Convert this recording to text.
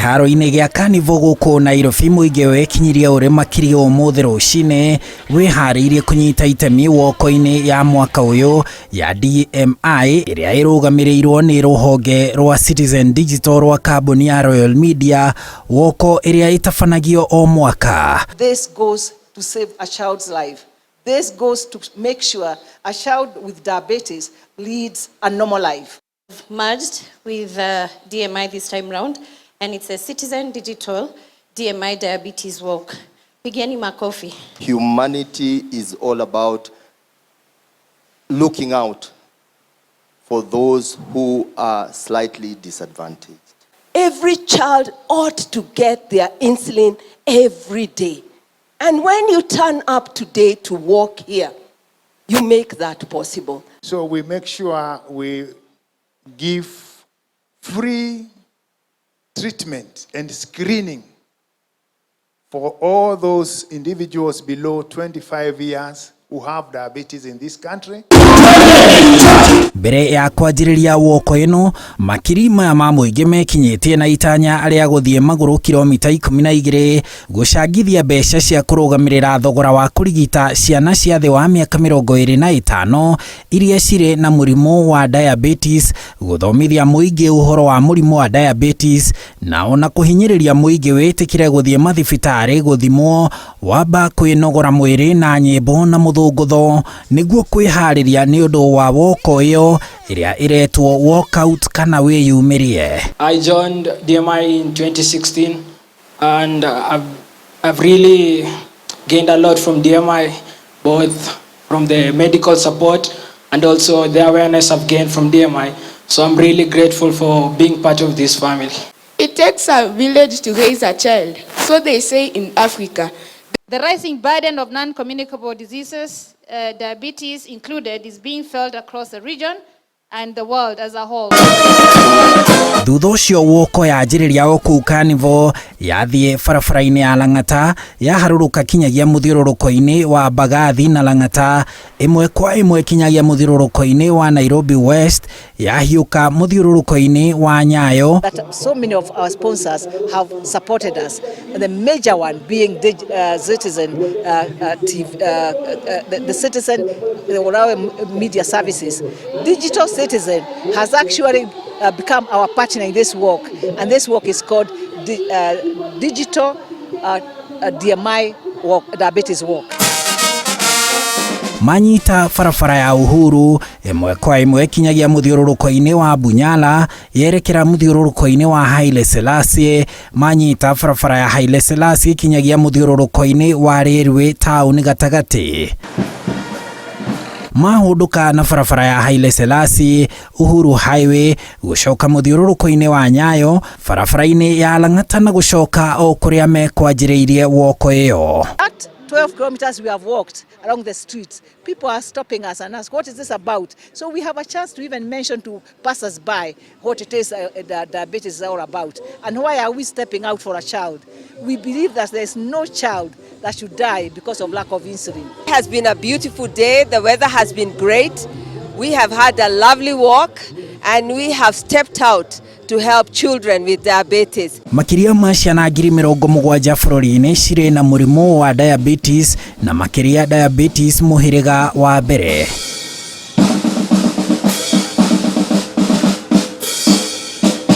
Kĩharo-inĩ gĩa Carnival gũkũ Nairobi, mũingĩ wekinyirie ũrĩ makiri ũmũthĩ rũcinĩ wĩharĩirie kũnyita itemi woko-inĩ ya mwaka ũyũ ya DMI ĩrĩa ĩrũgamĩrĩirwo nĩ rũhonge rwa Citizen Digital rwa kambuni ya Royal Media, woko ĩrĩa ĩtabanagio o mwaka. This goes to save a child's life. This goes to make sure a child with diabetes leads a normal life. Merged with DMI this time round, and it's a Citizen Digital DMI Diabetes Walk. Pigieni makofi. Humanity is all about looking out for those who are slightly disadvantaged. Every child ought to get their insulin every day. And when you turn up today to walk here, you make that possible. So we make sure we give free treatment and screening for all those individuals below 25 years who have diabetes in this country. Mbere ya kwanjĩrĩria woko ĩno, makiri maya ma mũingĩ mekinyĩtie na itanya rĩa gũthiĩ magũrũ kilomita 12 gũcangithia mbeca cia kũrũgamĩrĩra thogora wa kũrigita ciana cia thĩ wa mĩaka 25 iria cirĩ na mũrimũ wa diabetes, gũthomithia mũingĩ ũhoro wa mũrimũ wa diabetes na ona kũhinyĩrĩria mũingĩ wĩtĩkĩre gũthiĩ mathibitarĩ gũthimwo, wamba kwĩnogora mwĩrĩ na nyĩmbo na mũthũngũtho nĩguo kwĩharĩria nĩ ũndũ wa woko ĩyo ĩrĩa ĩretwo walkout kana wĩyumĩrie. I joined DMI in 2016 and I've really gained a lot from DMI, both from the medical support and also the awareness I've gained from DMI. So I'm really grateful for being part of this family. It takes a village to raise a child, so they say in Africa. The rising burden of non-communicable diseases, diabetes included, is being felt across the region and the world as a whole. Thutha ũcio woko yanjĩrĩria o kũu Carnival, yathiĩ barabara-inĩ ya Lang'ata, yaharũrũka kinyagia mũthiũrũrũko-inĩ wa Mbagathi na Lang'ata, ĩmwe kwa ĩmwe kinyagia mũthiũrũrũko-inĩ wa Nairobi West, yahiũka mũthiũrũrũko-inĩ wa Nyayo. That so many of our sponsors have supported us, and the major one being Citizen TV, the Citizen, the Royal Media Services. Digital Citizen has actually become our partner in this work, and this work is called Digital DMI Walk, Diabetes Walk. Manyita barabara ya Uhuru ĩmwe kwa ĩmwe kinyagia mũthiũrũrũko-inĩ wa Bunyala, yerekera mũthiũrũrũko-inĩ wa Haile Selassie. Manyita barabara ya Haile Selassie kinyagia mũthiũrũrũko-inĩ wa Railway taũni gatagatĩ, mahũndũka na barabara ya Haile Selassie, Uhuru Highway, gũcoka mũthiũrũrũko-inĩ wa Nyayo, barabara-inĩ ya Lang'ata na gũcoka o kũrĩa mekwanjĩrĩirie woko ĩyo. At 12 kilometers we have walked along the streets, people are stopping us and ask, "What is this about?" So we have a chance to even mention to passers-by what it is the diabetes is all about. And why are we stepping out for a child? We believe that there is no child that should die because of lack of insulin. It has been a beautiful day. The weather has been great. We have had a lovely walk and we have stepped out to help children with diabetes. Makĩria ma ciana 70,000 bũrũri-inĩ cirĩ na mũrimũ wa diabetes na makĩria diabetes mũhĩrĩga wa mbere.